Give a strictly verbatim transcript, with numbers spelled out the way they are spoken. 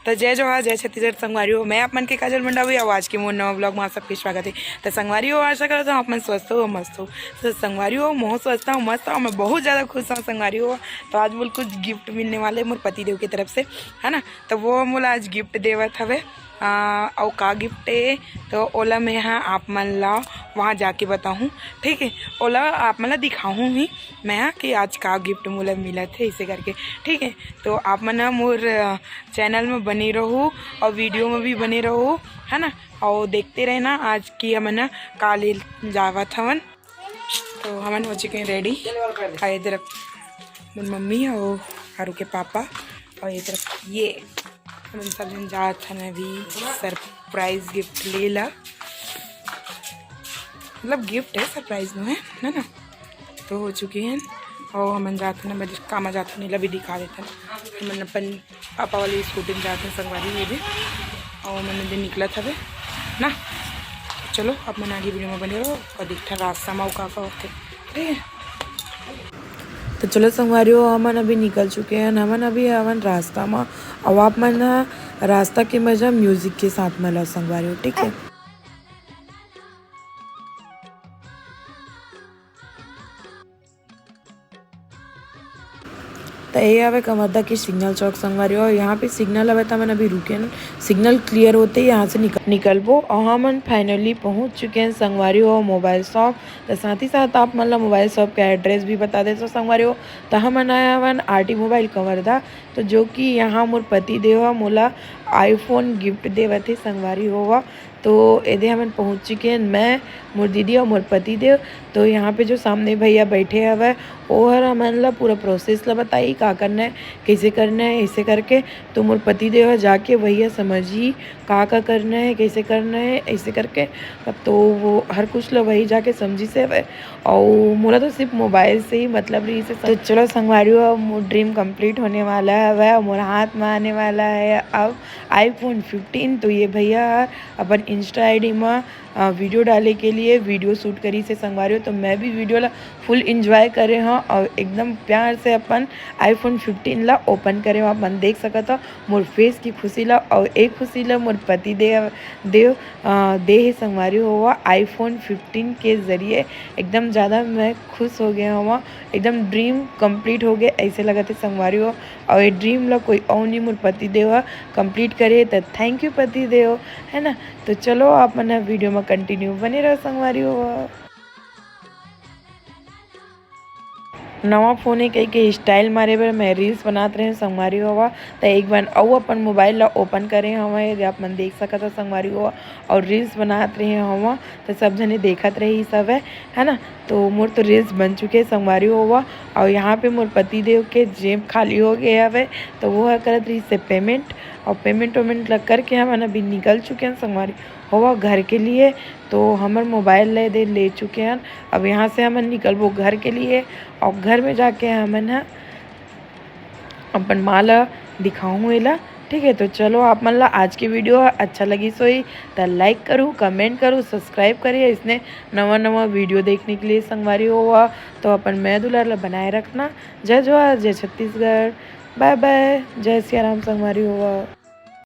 तो जय जोहार, जय छत्तीसगढ़ संगवारी हो। मैं आप मन के काजल मंडावी, अउ आज के मोर नवा vlog में आप सबके स्वागत है। तो संगवारी हो, आशा करत हूँ आप मन स्वस्थ हो, मस्त हो। तो संगवारी हो, मोह स्वस्थ हो, मस्त हो, मैं बहुत ज़्यादा खुश हूँ संगवारी हो। तो आज मोला कुछ gift मिलने वाले मोर पति देव की तरफ से, है ना। तो वो मोला आज gift देवत हवे, आ, अउ का gift है, तो ओला मैं हा आप मन ला वहाँ जाके बताहूँ, ठीक है। ओला आप मन ला दिखाहूँ ही मैं हा कि आज का gift मोला मिलत है, इसे करके, ठीक है। तो आप मन हा मोर, आ, channel में बने रहू अउ video में भी बने रहू, है ना। अउ देखते रहना आज की हमन हा का ले जावत हवन। तो हमन हो चुके हैं ready। आ, ये तरफ मोर मम्मी अउ आरू के पापा, अउ ये तरफ ये हमन सब झन जात हन अभी surprise gift ले ला। मतलब gift है, surprise नो है, है ना। तो हो चुके हैं, अउ हमन जात हन बजार, कामा जात हन, एला भी दिखा देथन। हमन अपन पापा वाली स्कूटी में जात हन संगवारी, ये भी, अउ हमन दे निकलत हवे ना। चलो, आप मन आगे video में बने रहो अउ देखथन रास्ता में अउ का का होथे, ठीक है। तो चलो संगवारी हो, हमन अभी निकल चुके हैं, हमन अभी हवन रास्ता में। अब आप मन ह रास्ता के मजा music के साथ में लो संगवारी हो, ठीक है। तो ये हवे कवर्धा के सिग्नल चौक संगवारी हो, यहाँ पे सिग्नल हवे, तो हमन अभी रुके हन, सिग्नल clear होते ही यहाँ से निकल निकलबो। और हमन finally पहुँच चुके हैं संगवारी हो मोबाइल शॉप। तो साथ ही साथ आप मन ला मोबाइल शॉप का address भी बता देथों संगवारी हो। तो हमन आए हवन आरटी मोबाइल कवर्धा, तो जो कि यहाँ मोर पति देव ह मोला iPhone gift देवत हे संगवारी हो। तो एदे हमन पहुँच चुके हैं, मैं, मोर दीदी और मोर पति देव। तो यहाँ पे जो सामने भैया बैठे हवय, ओहर हमन ला पूरा process ला बताई, का करना है, कैसे करना है, ऐसे करके। तो मोर पति देव ह जाके वही समझही का का करना है, कैसे करना है, ऐसे करके। तो वो हर कुछ ला वही जाके समझिस हवय। अउ मोला तो सिर्फ मोबाइल से ही मतलब रहिस हे। तो चलो संगवारी हो, अब मोर dream complete होने वाला हवय, मोर हाथ में आने वाला है अब iPhone fifteen। तो ये भैया ह अपन Insta ID में अ, video डाले के लिए video shoot करिस हे संगवारी हो। तो मैं भी video ला full enjoy करे हव अउ एकदम प्यार से अपन iPhone fifteen ला open करे हव। आप मन देख सकत हव मोर face की खुशी ला, अउ एक खुशी ला मोर पति देव, देव, अ, दे हे संगवारी हो, iPhone fifteen के जरिए एकदम ज़्यादा मैं खुश हो गए हव। एकदम dream complete हो गए, ऐसे लगत हे संगवारी हो। अउ ये dream ला कोई अउ नहीं, मोर पति देव ह complete करे, त thank you पति देव, है ना। तो चलो, आप मन ह video में continue बने रहो संगवारी हो। नवा phone हे कहिके style मारे बर मैं reels बनात रहें संगवारी हो, त एक बार अउ अपन मोबाइल ला open करे हवं, ये आप मन देख सकत हो संगवारी हो, अउ reels बनात रहे हवं, त सब झने देखत रहिस हवय, है ना। तो मोर तो reels बन चुके हे संगवारी हो, अउ यहाँ पे मोर पति देव के जेब खाली हो गए हवय, तो वो ह करत रहिस हे payment, अउ payment वेमेंट ला करके हमन अभी निकल चुके हैं संगवारी हो घर के लिए। तो हमर मोबाइल ला दे ले चुके हैं, अब यहाँ से हमन निकलबो घर के लिए, अउ घर में जाके हमन ह अपन माँ ला दिखाहूँ एला। ठीक है, तो चलो, आप मन ला आज के video ह अच्छा लगिस होही, त like करू, comment करू, subscribe करिए, इसने नवा नवा video देखने के लिए संगवारी हो। तो अपन मया दुलार ला बनाए रखना। जय जोहार, जय छत्तीसगढ़, bye bye, जय सिया राम संगवारी हो।